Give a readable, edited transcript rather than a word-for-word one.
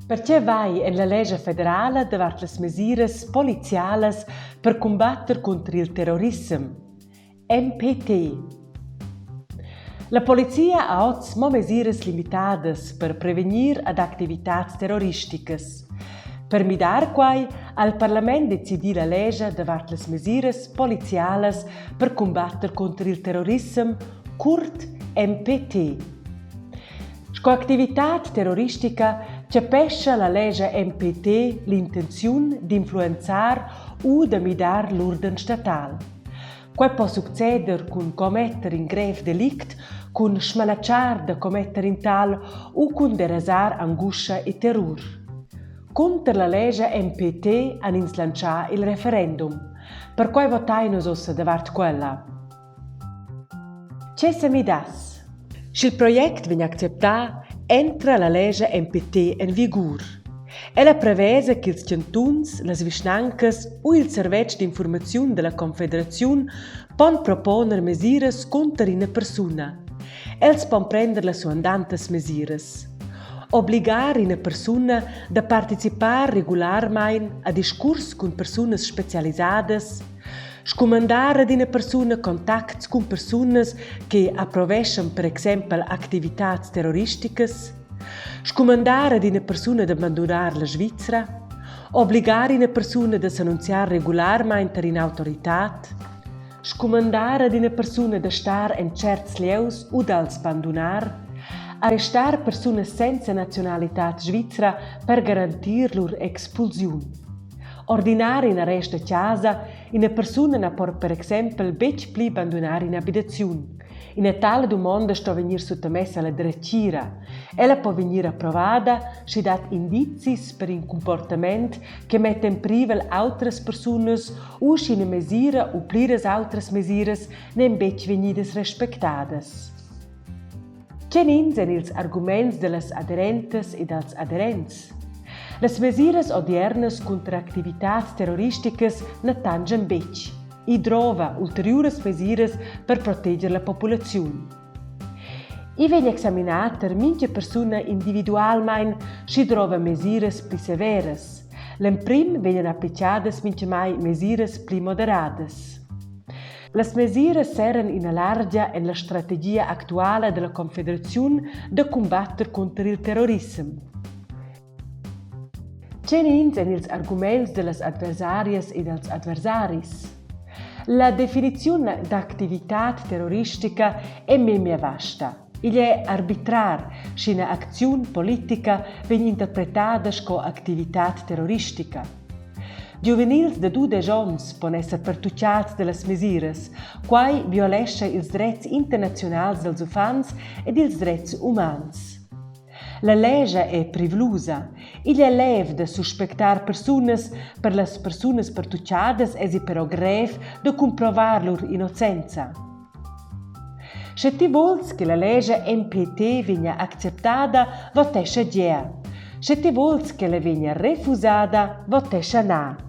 Per tge vai en la lescha federala davart las mesiras polizialas per cumbatter cunter il terrorissem? MPT. La polizia ha oz mo mesiras limitadas per prevegnir ad activitads terroristicas. Per midar quai ha il parlament decidì la lescha davart las mesiras polizialas per cumbatter cunter il terrorissem, curt MPT. Sco activitad terroristica chapescha la lescha MPT l'intenziun d'influenzar u da midar l'urden statal. Quai po succeder cun commetter in grev delict, cun smanatschar da commetter in tal u cun derasar anguscha e terrur. Cunter la lescha MPT han ins lantschà il referendum. Perquai votain nus ussa davart quella. Tge sa midass? Sch'il project vegn acceptà, entra la lescha MPT en vigur. Ella prevesa ch'ils chantuns, las vischnancas u il servetsch d'infurmaziun da la Confederaziun pon proponer mesiras cunter ina persuna. Els pon prender las suandantas mesiras. Obligar ina persuna da participar regularmain a discurs cun persunas spezialisadas, Scumandar ad ina persuna contacts cun persunas che approveschan per exempel activitads terroristicas, scumandar ad ina persuna da bandunar la Svizra, obligar ina persuna da s'annunziar regularmain tar in'autoritad, scumandar ad ina persuna da star en tscherts lieus u d'als bandunar, arrestar persunas senza naziunalitad svizra per garantir lur expulsiun. Ordinar in arrest da chasa, ina persuna na po per exempel betg pli bandunar in'abitaziun. Ina tala dumonda sto vegnir suttamessa alla dretgira. Ella po vegnir approvada, sch'i dat indizis per in cumportament che metta en privel autras persunas u sch'ina mesira u pliras autras mesiras n'èn betg vegnidas respectadas. Tgenins èn ils arguments da las aderentas e dals aderents? Las mesiras odiernas cunter activitads terroristicas na tanschan betg. I drova ulteriuras mesiras per proteger la populaziun. I vegn examinà tar mintga persuna individualmain, sch'i drova mesiras pli severas. L'emprim vegnan applitgadas mintgamai mesiras pli moderadas. Las mesiras serran ina largia en la strategia actuala dalla Confederaziun da cumbatter cunter il terrorissem. Tgenins èn ils arguments dallas adversarias e dals adversaris? La definiziun d'activitad terroristica è memia vasta. Igl è arbitrar, sch'ina acziun politica vegn interpretada sco activitad terroristica. Giuvenils da 12 onns pon esser pertuccads da las mesiras. Quai violescha ils dretgs internaziunals dals uffants ed ils dretgs umans. La lescha è privlusa. Igl è lev da suspectar persunas, per las persunas pertuccadas èsi però grev da cumprovar lur innocenza. Sche ti vuls che la lescha MPT vegnia acceptada, votescha gea. Sche ti vuls ch'ella vegnia refusada, votescha na.